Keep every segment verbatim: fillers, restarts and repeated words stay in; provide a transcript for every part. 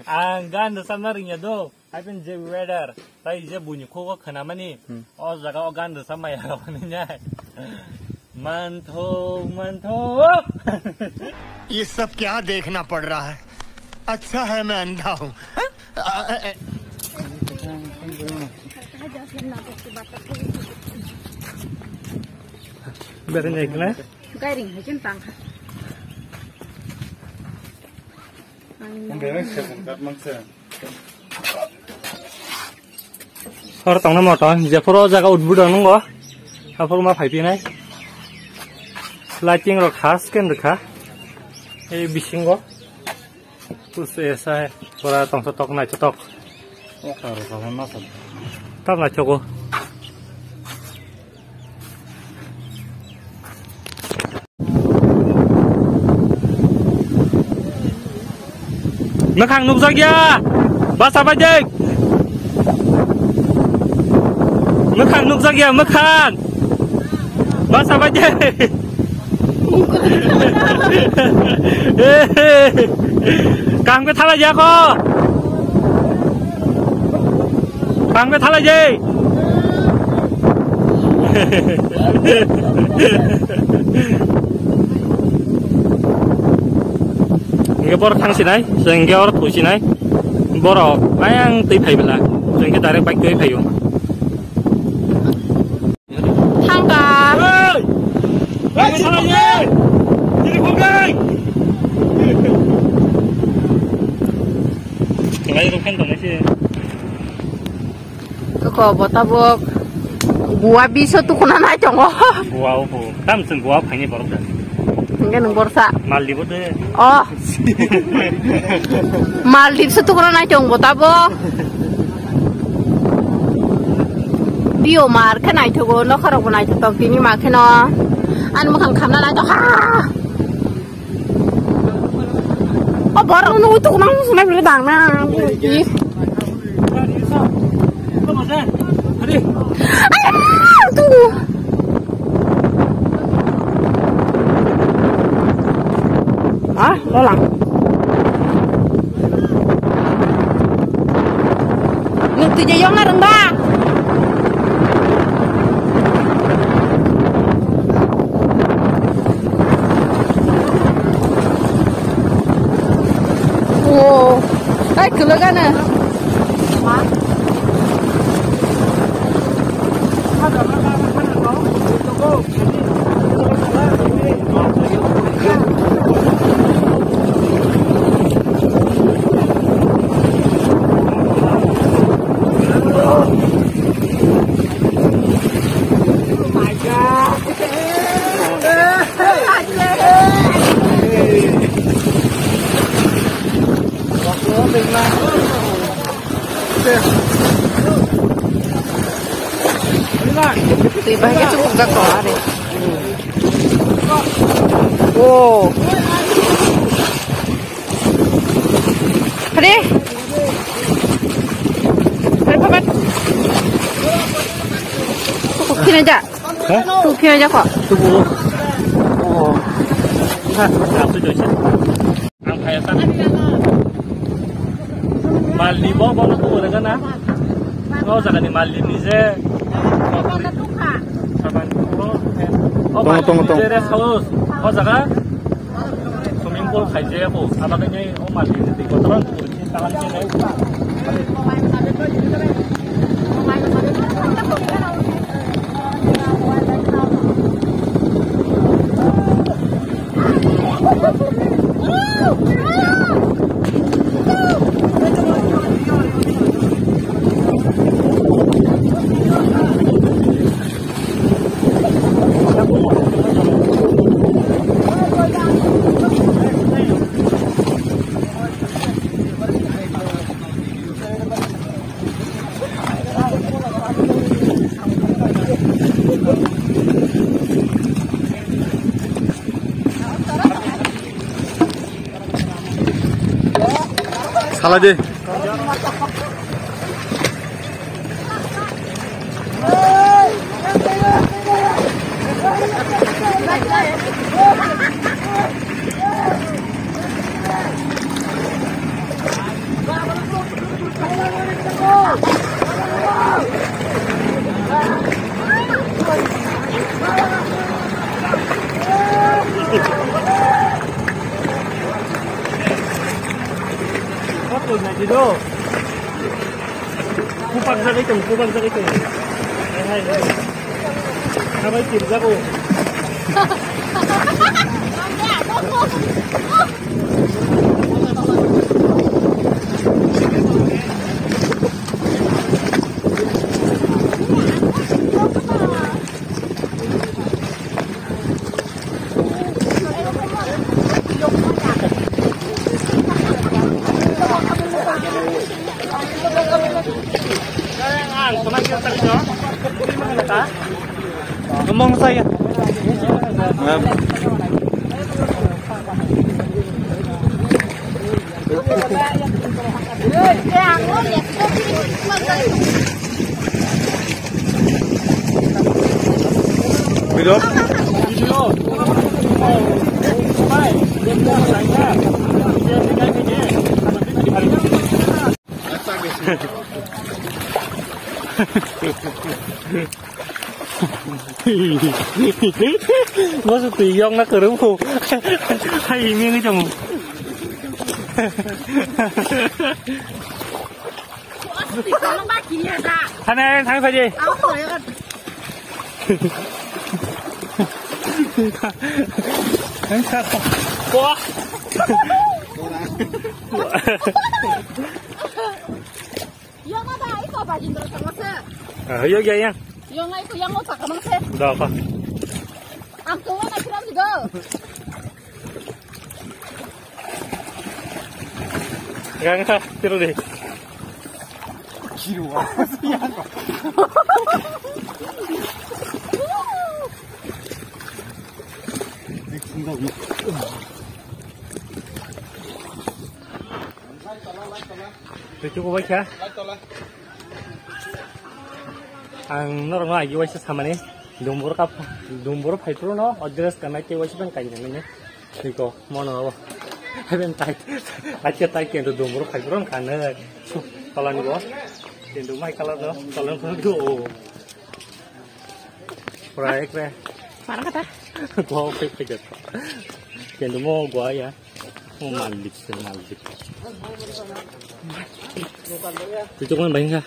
Ang gan rwchapna rwngya do. Haibini je weather, tai je buini khugo khwnamani, hmm, o jaga o gan rwchapmaya rokni nai. Mantho, mantho. ये सब क्या देखना पड़ रहा है? अच्छा है मैं अंधा हूँ। Bereng naik na? Gairing hai ken tang. Hor tongna moto, jephuru o jaga udbudon nungo, haphuru ma phaipinai. Lighting rok khas ken rwkha. Ei bisingo. Tus esa hai, pura tongsa tok nai tok. Tok nai tok. Mwkhang nukjakya, basa bai de. Mwkhang nukjakya, mwkhang. Basa bai de. Kaham khe thalai ya ko. Kaham khe thalai je. Hingke bor thang sinai, hingke oro thoi sinai. Borok ayang twi phai bela, hingke direct bike twi phaio. Thangka. Hey! Hey, hey! Tiri khugai! Ngai rok khen tongnai se. Koko bo tabok. Gua biso tukuna nai tongo. Gua obo. Tam chwng gua phaini borok da. Hingke nwng borsa. Maldibo de. Oh. Maldives o tukuna nai tongo tabo. Bio mar khe naithogo, nokharok bo naithotok tini ma kheno. Ani mwkhang khamna naithok ha. O borok no tukuna nai bwle dang na. Ayah, tu. Ah, lolang. Nuk twi je yong na rwng ba? Oh, ai kwlwk ano. Twi bahai khe chukjak tongo ari. Oh. Hare. Hare, phapat. Tuku phina ja. Ha? Tuku phina ja kho. Tuku. Oh. Ha, aswk doise. Ang phai sa. Maldibo bono tuku rega na. O jaga ni Maldive ni je. Saban. O, o Maldive ni je rest house. O jaga. Swimming pool khai je ko. Aba khe o Maldive ni twi kotor. Salai di. Kupak jagwi tong, kupak jagwi tong. Hai, hai. Habai tirjago. Ngomong saya. Video? Masa twi yokna kwrwng kho. Hai mini tong. Thana thang saji. Wah. Yong ada iko bajin terus terus. Ah, yuk ya yang. Yong iko yang mau pakai mangse. Dah apa? Ang tuh nak kirim juga. Ganga, tiru deh. Kiru apa sih ya? Tuchuko bai kha. Ang norokno agi waisa samani. Dumbur kap, dumbur phaipro no, o dress kanai tei waisa pen kai nang ne. Niko, mono abo. Haben tai, acha tai kendo dumbur phaipro no kanai. Su, kolani bo. Kendo mai color no, color no do. Pura ekre. Para kata. Gua pek pek. Kendo mo gua ya. Oh, malik se, malik. Tuchuko bai kha.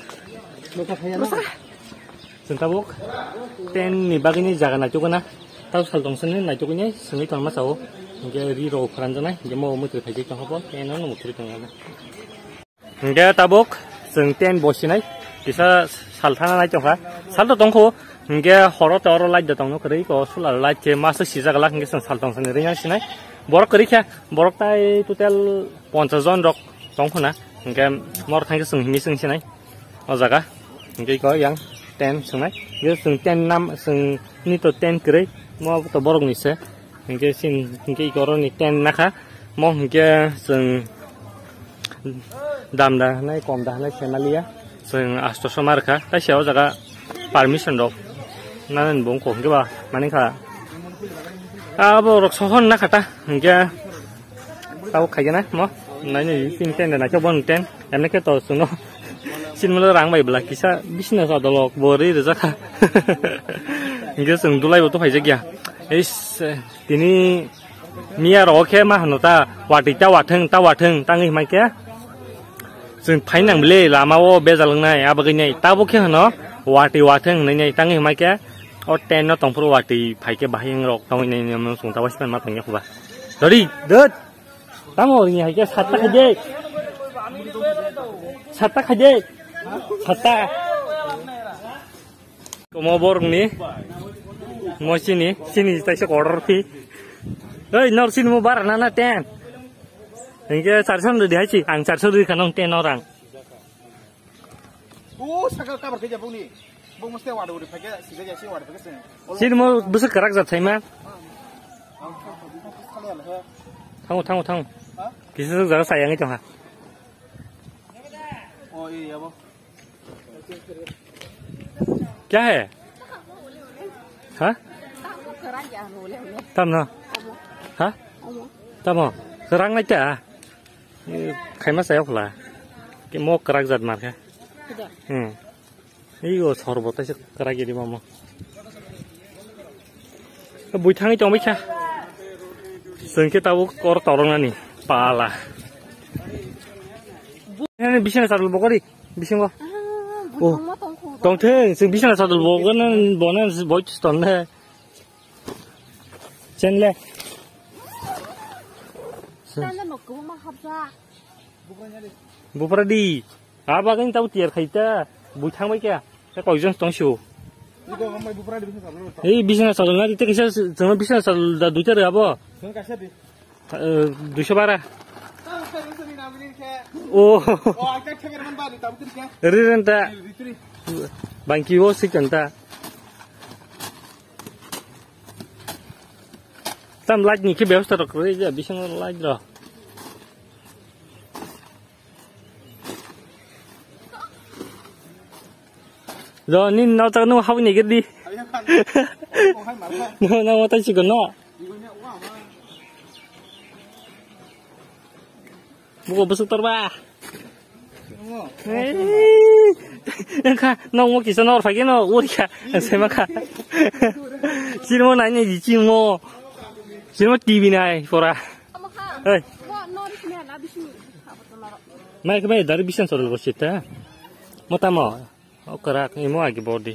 Chwng tabuk tent ni bagwi ni jaga naitukna. Tau sal tong sini naitukni sini tong ma sao. Hingke ri rok pharanjaknai, hingke mo mutri phaijak tong hobo, tent no mutri tong jaknai. Hingke tabuk chwng tent bosinai, kisa sal thana nai tongkha. Sal to tongkho, hingke horo to oro light da tongno kwrwi, ko solar light khe masa sijak lak, hingke chwng sal tong sini rinai sinai. Borok kwrwi khe, borok tai total ponchas jon rok tong khuna, hingke mor thangke chwng himi chwng sinai. O jaga hingke iko yang tent swngnai. Hingke chwng tent nam, chwng ni to tent kwrwi, mo to borok ni se. Hingke sin, hingke iko oro ni tent nakha. Mo hingke chwng dam da hwnai, kom da hwnai se maliya. Chwng asto soma rwkha. Tai se o jaga permission rok nanani bo wngkho hingke ba mani kha. Abo rok sohor nakha ta hingke. Tau khaigena mo. Naini tin ten da naikhe bon ten. Emne khe to chwngno. Sinmalo rang bai bwla kisa business adolok bo ri rijak kha. Hingke chwng dulai bo to phaijak ya. Eis, eh, tini miya rok khe ma hano ta, watwi ta wathwng, ta wathwng, tangwi hwnba khe. Chwng phainang bwle lama o bejal wngnai, abagwi nai. Tabo khe hano, watwi wathwng hwnwi nai, tangwi hwnba khe. O ten no tongphuru watwi phaikhe bahai wng rok tongwi nai, nai, nai, chwng tabo sipan ma tongya khuba. Dori, dot. Tamo ringya hai khe satta khaide. Satta khaide. Satta. Komo borok ni. Mo sini, sini taisa order phi. Oi, nor sini mo bara nana ten. Hingke charso rwdi hai si, ang charso rwdi kha nong ten norang. O sakal kabar khe ja bongni. Bong mesti wadu wadu pakai, sida jadi wadu pakai sini. Sini mo bwswk kwrak jat thaima. Thango, thango, thango. Ha? Kisa jaga sayangwi tongha. Oh iya, bo. Kya hai? Ha? Tamno? Ha? Tamo? Kwrak nai ta? Eh, khaima saya pula. Ke mo kwrak jat mar kha. Hmm. Ei o sor bo taisa kwrak giri mamo. Bui thangwi tongbai kha. Chwng khe tabuk kor torok nani pala. Nini bisina sadol bokori, bisingo. Oh. Tongtheng, sing bisina sadol bokori, bona boy ton ne. Chen le. Bupra di. Aba gani tau tiar khaita. Bui thang bai kya. Te koi jon tong siu. Ei bisina sadol na, te kisa, bisina sadol da duita re abo. Eh, duiso bara. Oh. Ri renta. Bangki o sikanta. Tam light ni khe bebosta rok kwrwi ja, bisingo light rok. Do, nini nokta nung habwi naikhe di. No, no, no, tai sikon no. Buko bwswk torba. Engkha, nokmo kisa nor phai khe no, uri kha, sema kha. Chirmo nai nai di chirmo. Chirmo T V nai pora. Hey. Mai khe mai dari bisan sorol bo sita. Mo tamo. O kwrak, imo agi body.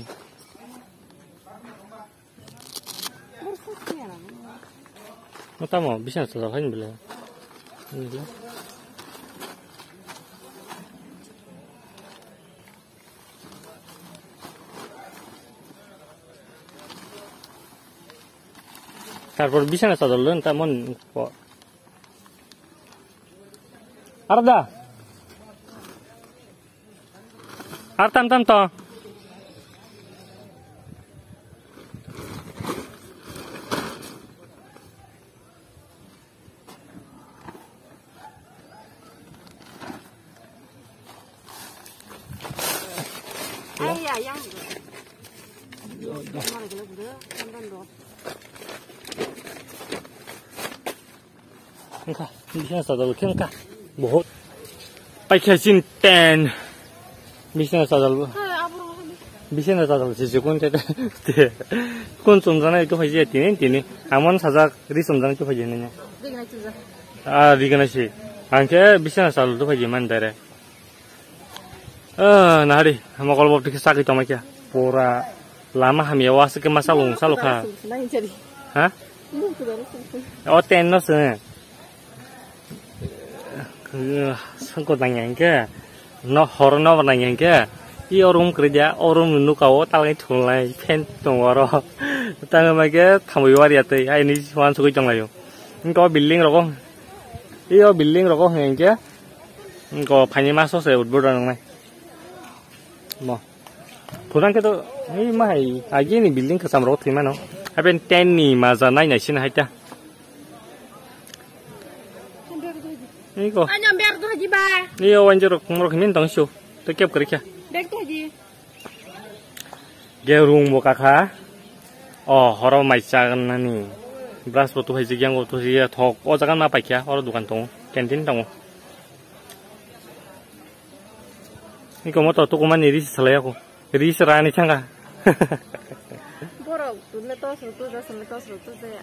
Mo tamo, bising sa hai bele. Tarpor bising sa dol ta mon. Arda. Ar tam tam to. Ai ya, yang. Engkha, bising sa dol khe engkha. Bohot. Paikha chin ten. Bising sa dol. Bising sa dol si jikun te. Kun chum jana itu phai je tini tini. Amon sajak ri chum jana itu phai je nini. Ah, ri gana si. Angke bising sa dol tu phai je man dare. Ah, nahari, mokol bo tiki sakhi toma kya. Pura lama hamya wa sike masa lung salo kha. Ha? O ten no se. Sangko nang yang ke. No hor no nang yang ke. I orum kerja, orum nuka o talai thulai pen tong oro. Tang ma ke thamwi wari atei. Ai ni wan sugui tong layo. Ko building rogo. I o building rogo heng ke. Ko phaini maso se utbur nang nai. Mo. Phurang khe to, ei ma hai, agi ni building kwcham rok thwi mano. Aben ten ni maja nai nai sin hai ta. Ei ko. Anya ber do ji ba. Ei o wanjero kumro khmin tong shu. To kep kri kya. Ber do ji. Ge rung bo kakha. O horo mai chagan nani. Brush bo tu hai jigyang bo tu hai thok. O jaga na paikya, oro dukan tongo. Canteen tongo. Iko moto tukumani ris salai ako. Ris rani thanga. Borok tunne tos rok tuja, sunne tos rok tuja ya.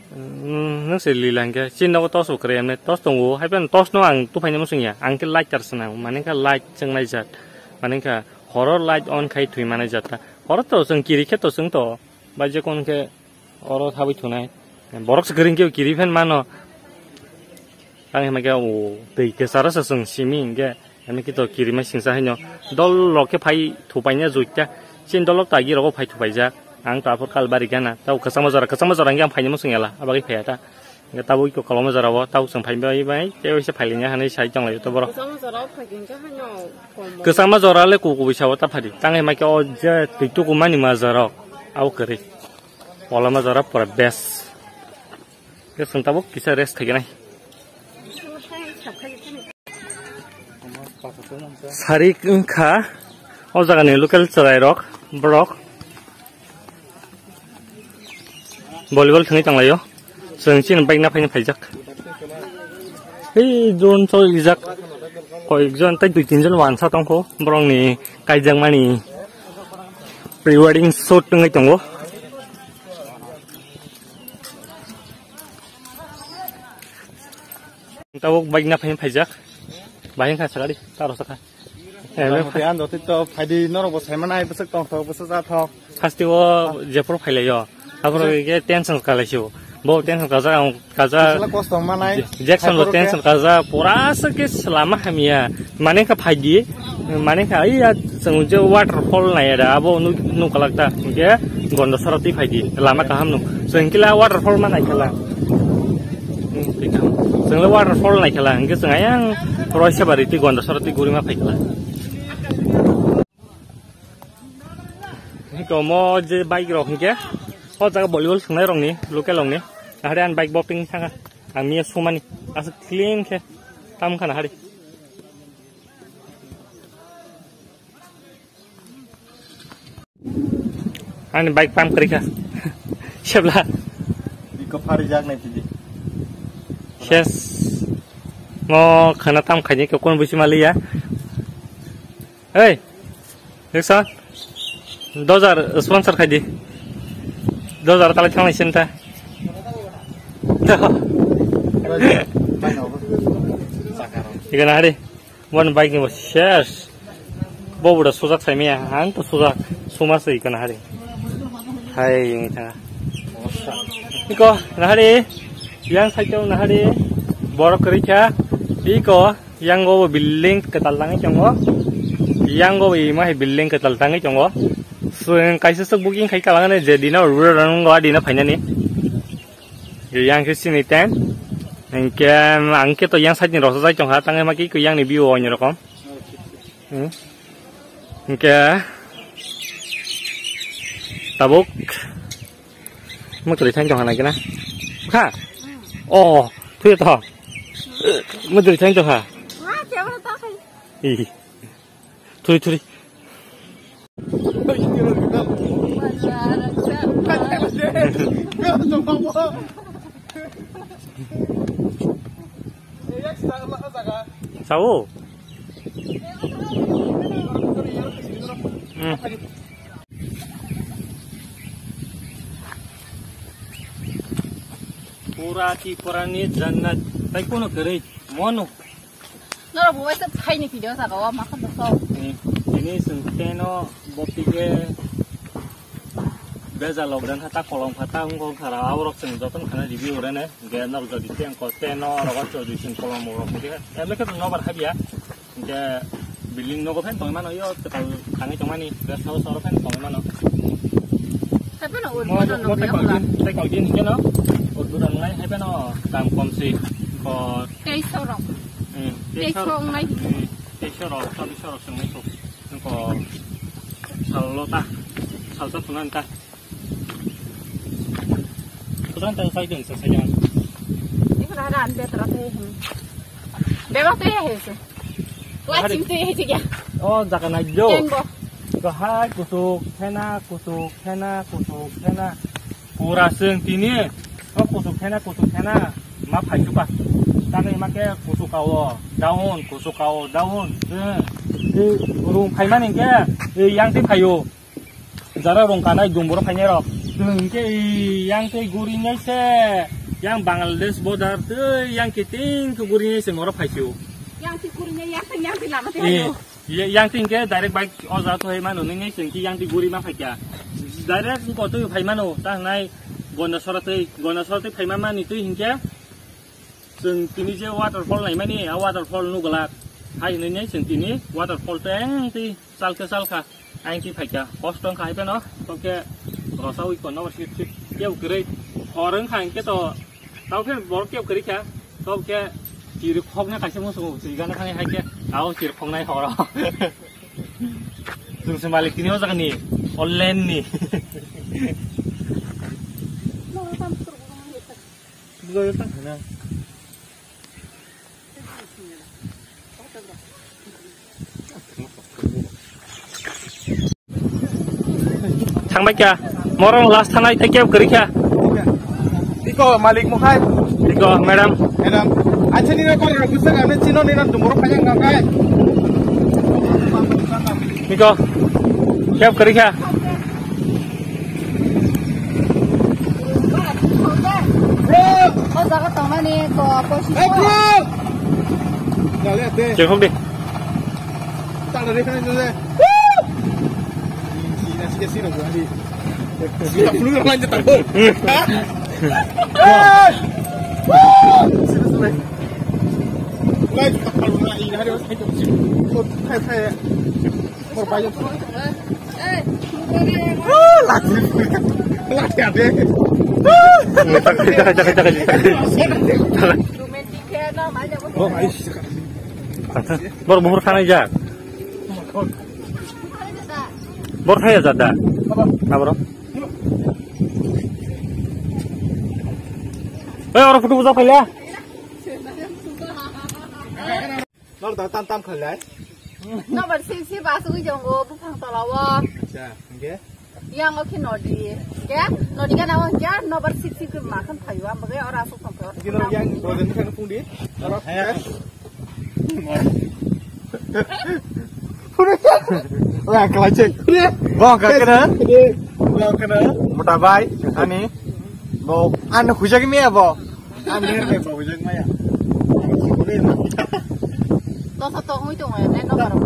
Mm, nung se lilangke. Chin nogo tos bo kre emne. Tos tongo. Hai pen tos no ang tuphai nemo sungya. Ang ke light kar swnang. Mane ka light chwngnai jat. Mane ka horror light on khai thui mane jat ta. Horror to sung kiri khe to sung to. Bai je kon ke Oro thabwi thunai. Borok se kwrwng khe kiri phan mano. Tang hima khe o twi kwcharo se chwng simi hinkhe. Ani kito kirima singsa haino. Dol rok khe phai thupaina juita. Chin dol rok tagi rogo phai thupaijak. Ang to aphor kal bari gana. Tao kwchangma jora, kwchangma jora hinkhe ang phainai muchung yala. Abagwi phaiya ta. Hinkhe tabuk iko koloma jora o. Tao chwng phai bai bai. Tei waisa phailaina hanai sai tonglaio to borok. Kwchangma jora o phai hinkhe haino. Kwchangma jora le kuku bisa o ta phadi. Tang hima khe o je twi tukumani ma jora o. Abo kwrwi. Koloma jora pura best. Khe chwng tabuk kisa rest khaiganai. Sari wngkha o jagani local chwrairok, borok volleyball thwngwi tonglaio. Chwng chini bike naphai phaijak. Hei drone cholijak. Koyekjon tei dui tinjon wansa tongkho borokni kaijakmani pre-wedding shoot wngwi tongo. Tabuk bike naphai phaijak. Bahai wngkha sakadi, taro sakha. Motamoti ang jotoi to phaidi norok bo saimanai bwswk tongthok bwswk jathok. Hasteo jephuru phailaio. Aboro ke tension kalaisio. Bo tension kajak ang kajak. Sala kosto manai. Jackson bo tension kajak. Pura se ke selama hamia. Mane kha phaidi. Mane kha iya chwng je waterfall nai da abo nuk nuk kalak ta. Ke gondo soroti phaidi. Lama kaham nuk. Chwng kila waterfall manai khala. Chwng le waterfall nai khala. Ke chwng ayang roi se bari ti gondo soroti guri ma phai khala. Hingke omo je bike rok hingke o jaga volleyball swngnai rokni local rokni ahari ani bike boping saka ang miya sumani aswk clean khe tam khana hari. Ani bike pump kwrwi kha. Sebla. Biko phari jak nai pidi. Ses. Mo khana tam khaini ke kon busi maliya. Hey, Rickson, dojar sponsor khai di. Dojar kala thang sen ta. Ikan hari, one bike ni bos ses. Bo buda sujak sai miya, ang to sujak, suma se ikan hari. Hai, ini tha. Iko, nahari, yang sai tong nahari, borok kerja, iko. Yang o building kwtal tangwi tongo. Yang o ima hai building kwtal tangwi tongo. Swng kaisa swk booking khai kalangani je dina rura rang o dina phainani. Yang khe sini ten. Hingke ang khe to yang side ni rosajak tongkha tangwi ma ki yang ni view o onyo rokom. Hmm. Hingke tabuk. Mutri thang tong hana kena. Ha. Oh, thuya to. Mutri thang tong ha. Ih. Thuri thuri. Sao. Hmm. Pura Tripura ni jannat. Tai kono kwrwi. Mono. Noro bo waisa phaini video saka o makha bwsok. Tini chwng teno bopike beja lockdown kha ta kolom kha ta wngkha wngkha ra aborok chwng jotono khana review rene hingke norok jodi tei angkor teno orogo chwng kolom rok hingke emlekhe nobar habya hingke building nogo phan tongmano yo kwtal thangwi tongmani rest house oro phan tongmano. Hapheno mo mo tei kok din tei kok din hingke no uddura ngai hapheno dam kom si ko Teisho rok. Hmm, teisho rok nai. Hmm, teisho rok, chabbish rok swngnai kok. Nokho sallo ta, salsa thungan ta. Kudan ta sai den sa sai jan. Iko da ran de tra te hin. Beba te he se. Wa chim te he jiga. O jaga nai jo. Ken bo. Ko hai kusuk thena, kusuk thena, kusuk thena. Pura chwng tini o kusuk thena, kusuk thena ma phaisu ka. Tangwi ma khe kusuk kao down, kusuk kao down. Chwng rung phaimani khe yang twi phaio. Jara rung kanai dum borok phainai rok. Chwng khe yang twi guri nai se. Yang Bangladesh border twi yang kiting khe guri nai se moro phaisio. Yang twi guri nai, yang twi, yang twi lama twi phaio. Ye-, yang tin khe direct bike o jaga thoi mano, nini sing ki yang tin guri ma phaikya. Direct ko twi phai mano, ta hnai Gondasora twi, Gondasora twi phai ma mani twi hinkhe. Chwng tini je waterfall nai mani, a waterfall nugla. Hai nini chwng tini waterfall teng twi chalkhe chalkha. Ang twi phaikya. Kosto wngkha hai phano, tokhe rosa wi kono sip sip keu kwrwi. Hor wngkha hinkhe to Tao khe borok kep kwrwi kha, tao khe chiri khokna kaisa muchungo twi gana thangwi hai khe tao chiri khoknai horo. Chwng se malik tini o jaga ni, o land ni. Bujo yo tang khana. Thangbai kya? Morong last thanai tei keb kwrwi kha. Iko malik mukhai. Iko madam. Madam. Acha ni ko ro busa ga me chino ni na dumoro kaya ga kai. Iko keb kwrwi kha. Bro. O jaga tongmani ko posi. Hey bro. Cheng hok di. Bor buhur khanai jak. Bor thaya jada. Abro. Oi, oro photo buja phaila. Nor da tam tam khalai. Nobar sip sip asugwi jongo buphang tolao. Acha, hingke? Yang okhe nodi. Ke? Nodi gana hingke nobar sip sip ke makan phayo, ambagai ora asuk phayo. Hingke nor yang bojan kan pungdi. Oro. Wah, kalai cek. Bo kakena. Bo kakena. Mota bai, ani. Bo, ano hujak mi abo. Ang ler bai bo hujak maya. Tosa to hoi to ngai, nai no baro.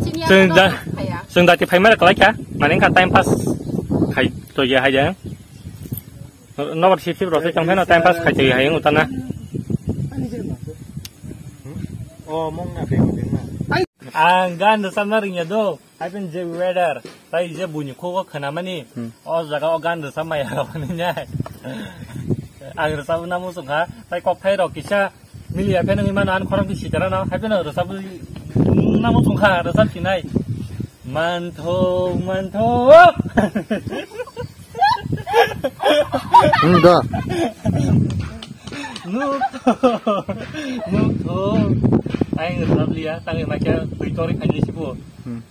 Chini Cheng ano da, phaya. Cheng da ti phai mara kalai kha. Mane kha time pass khai to ya hai ya. Nobar sip sip rosai tong pheno time pass khai to ya hai utana. O mong na pe ko na. Ang gan da samna ringya do. Hai pin je weather, tai je buini khugo khwnamani, Hmm. o jaga o gan rwchap maya rok ni nai. Ang rwchap na muchung kha, tai kok thai rok kisa miliya pheno wngwi mano, ani khorang khe sitara no, hai pheno rwchap na muchung kha, rwchap sinai. Mantho, mantho. Hmm, da. Nukho, nukho. Ai rwchap liya, tangwi makya twi tori khaini sibo. Hmm.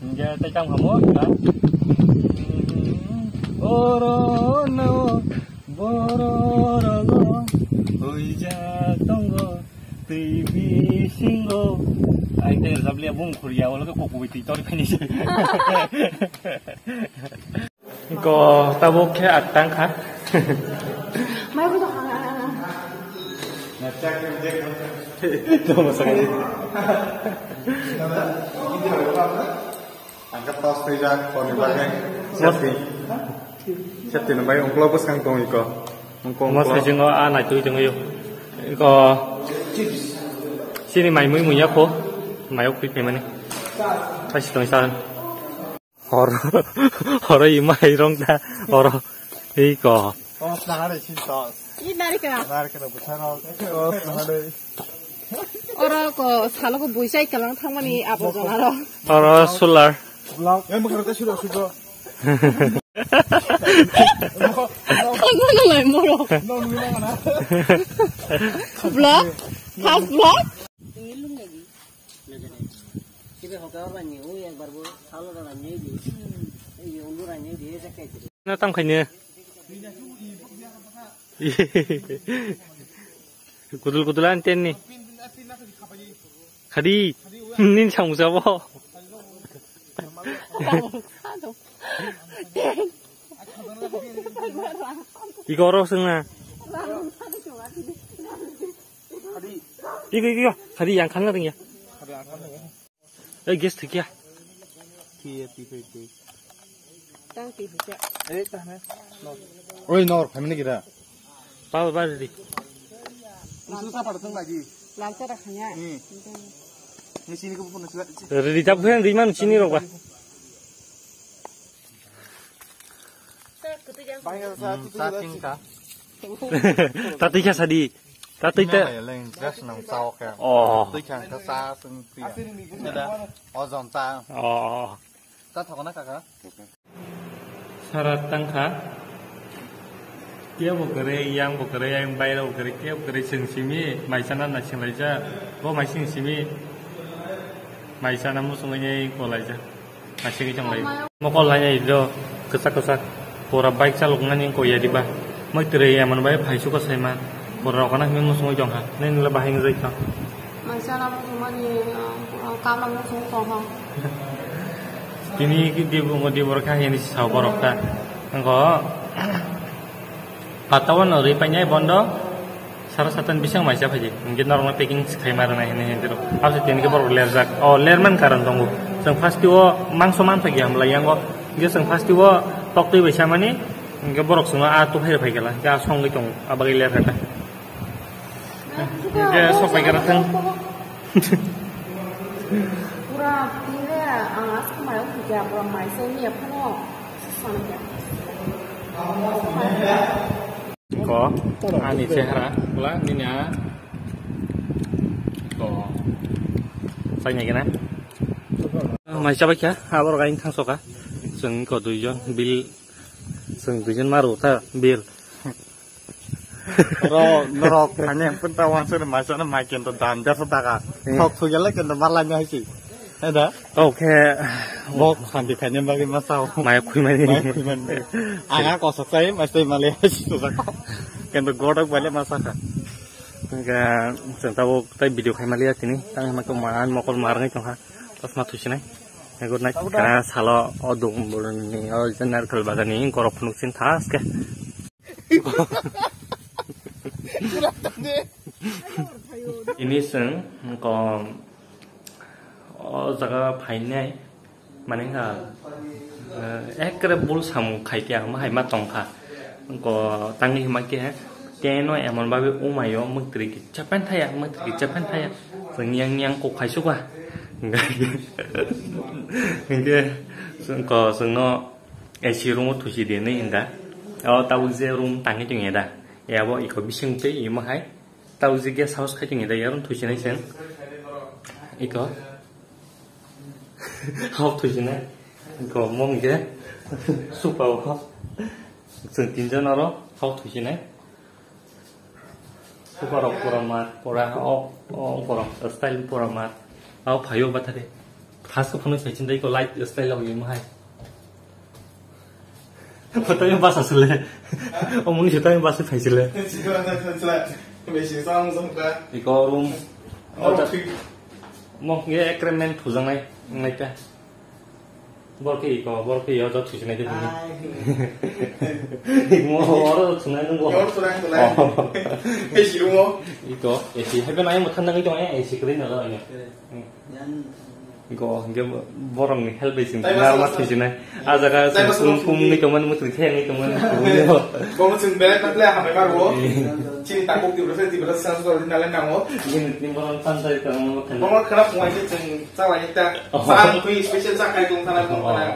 Hingke tei tang hamo, ha? Oro no, boro rogo, huijak tongo, twi bisingo. Ai, tei rwchap liya, bung khuriya, ulo ke kuku biti tori phini se. Ko tabuk khe attang kha. Mai bo to kha. Tamo sakali. Ang ka tos phaijak, koni bagwi. Safety. Safety no bai, ungklo bwskang tong iko. Ungklo, ungklo. Mo sijingo a nai twi tong yo. Iko. Sini mai mui mui ya kho. Mai ok twi phaimani. Thai si tong sa. Hor, horo ima hai rong ta, horo. Iko. Tos nangare sin tos. I narika. Narika no bwtharo. Tos nangare. Oro ko salo ko buisai kalang thangmani abo jona ro. Oro solar. Vlog. Em karo ta suro suro. Thangmani lai moro. No no no na. Vlog? First vlog? Kibe hoke oro ni, ui ekbar bo salo rani di. Ei ulu rani di, ese kai. Na tam khaine. Kudul kudul an ten ni. Khadi. Nin sang usa bo. Iko oro sengna. Iko, iko, iko. Khadi yang khan na ring ya. Ei, gas thik ya. Thik ya, thik, thik, thik. Tang thik ya. Ei, tah na. Oi, nor, family kira. Papa, ba, ready. Musu sa pada tong lagi. Lansa rakhanya. Hmm. Ini sini ko pun sudah. Ready, tap khen, di man sini rok ba. Tatwi kha sadi. Tatwi ta. Leng gas nang chao khe. Oh. Twi kha kha sa sung twi. Ada ozon ta. Oh. Ta thok na kaka. Sara tang kha. Kebo kare, yang bo kare, yang baira bo kare, kebo kare sing simi, maisana na sing laija. Bo maising simi. Maisana musung ye ko laija. Asigi chonglai. Mokol lainai do, kwchak kwchak. Pura bike chalok nani ko ya diba. Moi tere ya man bai phai suka sai ma. Pura rok na himi musung jong ha. Nini la bahai ngai ka. Maisa na musung mani, ah, kam na musung tong ha. Tini ki di bu di bor kha yani sa borok ta. Ngo. Patawan no ri panyai bondo. Aro satan bising mai cha phaidi. Hingke normal packing khai mara nai hinui hinui rok. Abo se tini ke borok lerjak. O lerman karon tongo. Chwng first o mangso man phagi hamlai yango. Hingke chwng first o tok twi bai samani. Hingke borok chwngno a tukhai phai kala. Hingke a songwi tongo. Abagwi lerkha ta. Hingke sok bai kara thang. Pura tini ang asuk mai o khuja pura mai se ni aphano. Ko, ani chehara, pula nini a. Ko, sai nai gana. Mai chabai kha, abor gain thang soka. Chwng ko duijon, bil, chwng duijon maru ta, bil. Ro, norok, kanya pun ta wan sir, mai sana mai kento dan, jasa taka. Thok thugele kento malai nai si. Ada? Oke. Bok santi kanya bagi masau. Maya khuimani. Maya khuimani. Anga kosok sai, mas sai male, susah kok. Kento godok bale masaka. Hingke chwng tabuk tai video khai maliya tini. Tang hima khe man mokol marwngwi tongkha. Chosma thusinai. Good night. Kana salo o dum burni o narikal bagani gorok phunuk sin thaske. Ini chwng ko o jaga phainai. Mane wngkha, eh, ekkere bul samung khai khe ang ma hai ma tong kha. Ko tangwi hima khe teno emon babe umaio mwktri kicha pen thaya, mwktri kicha pen thaya. Chwng yang yang kok khai suka. Hingke chwng ko chwngno A C room o thusi di hinwi hwnda. O tabuk je room tangwi tongya da. Yabo iko bising twi imo hai. Tabuk je guest house khai tongya da, yaron thusinai chwng. Iko. Hok thusinai. Iko mom je. Supa o. Chwng tinjon aro hok thusinai. Supa rok pura mat, pura o, o, pura style pura mat. Ao phaio bathari. First phone sai chintai ko light style o yemo hai. Photo basa sile. Omoni sita basa phaisile. Besi sang sang ka. Iko room. Oh, ta- thik. Mo nge agreement thujangnai, nai ta. Borke iko, borke yo jot thusinai de bini. Mo oro thusinai nung bo. Yor thusinai, thusinai. Oh. He siru mo. Iko, A C. Hebe nai mo thanda ngi to A C kri na la. Go, hingke borokni help bai chwng narwkma thwisinai. A jaga chwng kum kum wngwi tongmani, mwtwi khe wngwi tongmani. Bono chwng belai patle hamai maro. Chini takuk Tiprasa, Tiprasa sanskar original nango. Bini tini borok thansa tongmani. Bono khana phungai se chwng chalai ta. Sa mukhui special sa khai tong thana tong thana.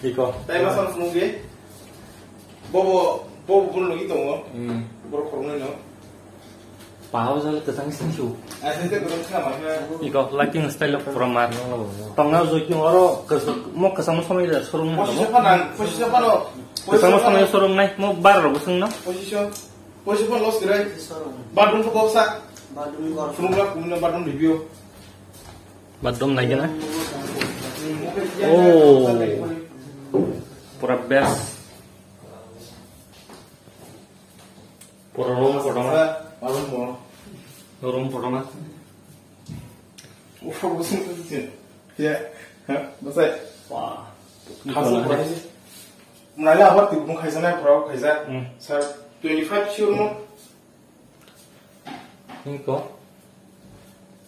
Iko. Tai ma san phunukge. Bobo, bobo bun logi tongo. Hmm. Borok khoroknwi no. Pahao jale kwchang singsu. Iko lighting style of pura mar. Tongna joitno oro kwchak, mo kwchangma somoi da showroom. Posisa phana, posisa phano. Kwchangma somoi showroom nai, mo bar rok bwswng no. Posisa, posisa phano loss grai. Bathroom ko boksa. Bathroom ko. Phunukla kumino bathroom review. Bathroom nai gana. Oh. Pura best. Pura room kotorma. Room kotorma. Ufo busung tu sih. Ya. Ha, besai. Wah. Khasuk berani sih. Menai apa tipu kaisa na pura kaisa. Hmm. Sir, twenty five sure mo. Hingko.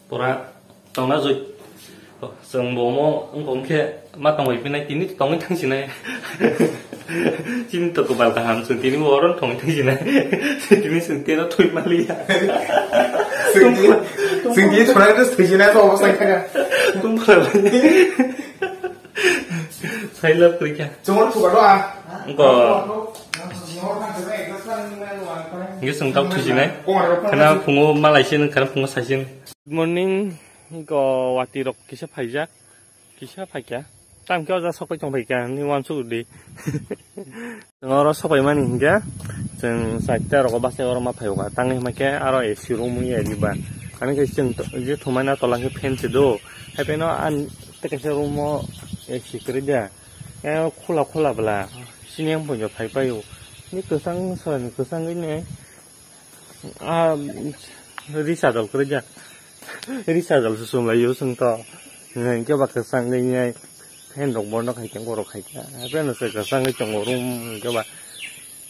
Pura tongna joi. Chwng bo omo wngkha hwnkhe ma tongwi pinai tini tongwi thangsinai. Chini to kwbal kaham chwng tini bo oro tongwi thangsinai. Tini chwng teno thwi maliya. Chwng tini, chwng tini thwnai to thwisinai to obosai thangkha. Tungkha. Sailap kwrwi kha. Chwng oro thubar do a. Wngkha. Hingke chwng tok thusinai. Khana phungo malai sin, khana phungo saisin. Good morning. Hingke wati rok kisa phaijak. Kisa phaikya. Tam khe oja sokoi tong phaikya. Ni wansuk di. Chwng oro sokoimani hingke chwng chaita rogo bachai oro ma phaiyoka. Tangwi hwnba khe aro A C room wngya diba. Ani khe chwng to-, je thumai na tola khe fan se do. Hai pheno an tei kaisa room o A C kwrwi da. E khula khula bwla. Sini yang phunjo phai paio. Ni kwchang sani kwchangwi ni. Ah, risa dol kwrwi da. Risa dol se sumlai yo chwng to. Hingke ba kwchangwi ni. Fan rok bondo khai khe borok khai khe. Hai pheno se kwchangwi tongo room hingke ba.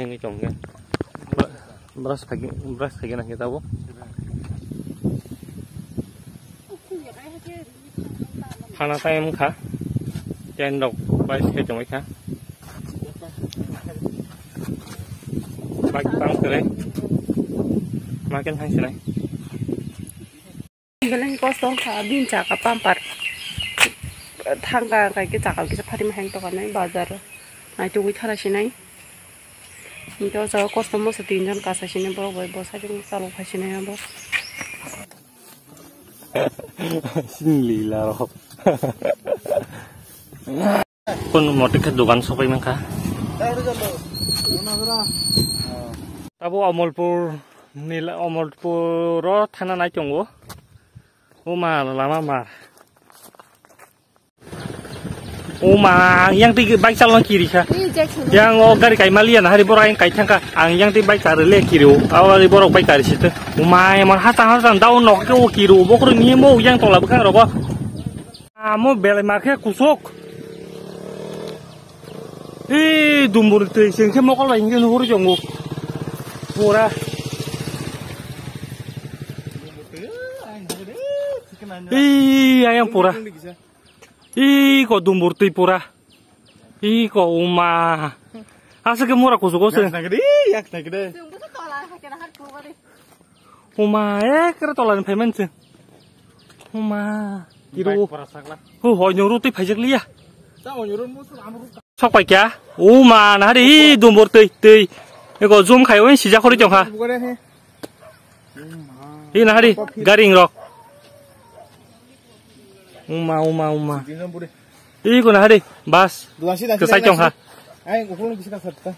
Nini chong ke. Brush phagi, brush phagi na kita bo. Khana time kha. Ten rok bai se chong kha. Bike pang kre. Makin thang sinai. Beleng kosto wngkha, bini chaka pampar thangka, hwnkhe chaka kisa phatima hang tongkha nai bazar. Naitugwi thara sinai. Hwnkhe o jaga kosto moso tinjon kasa sinai, borok bai bwsajwk chalok phai sinai abo. Singli larok. Kun mote khe dogan sopai mankha. Tabo Omolpur ni la-, Omolpur o thana nai tongo. O ma lama mar. O ma, yang twi bike chalna kiri kha. Yang o gari kai maliya na hari borok yang kai thangka. Ang yang twi bike kari le kiri o. Awali borok bike kari site. O ma, emon hachang hachang down nok ke o kiri o. Bokhro ni mo yang tola bwkhang rogo. Amo belai ma khe kusuk. Ee, dumbur twi seng khe mokol bai hingke nuhur jongo. Pura. Ee, ayang pura. Ee, ko dumbur twi pura. Ee, ko uma. Asa ke mura kusuk o se. Yak nagri, yak nagri. Uma, ekre tola ni phaiman se. Uma, kiro. Hu, hoi nyoro twi phaijak liya. Sok pai kya? Uma, nahari, i dumbur twi, twi. Eko zoom khai, oi sija khori tong kha. I nahari, garing rok. Uma, uma, uma. I ko nahari, bas. Kesai tong kha. Ai, ukhulni kisa kasar ta.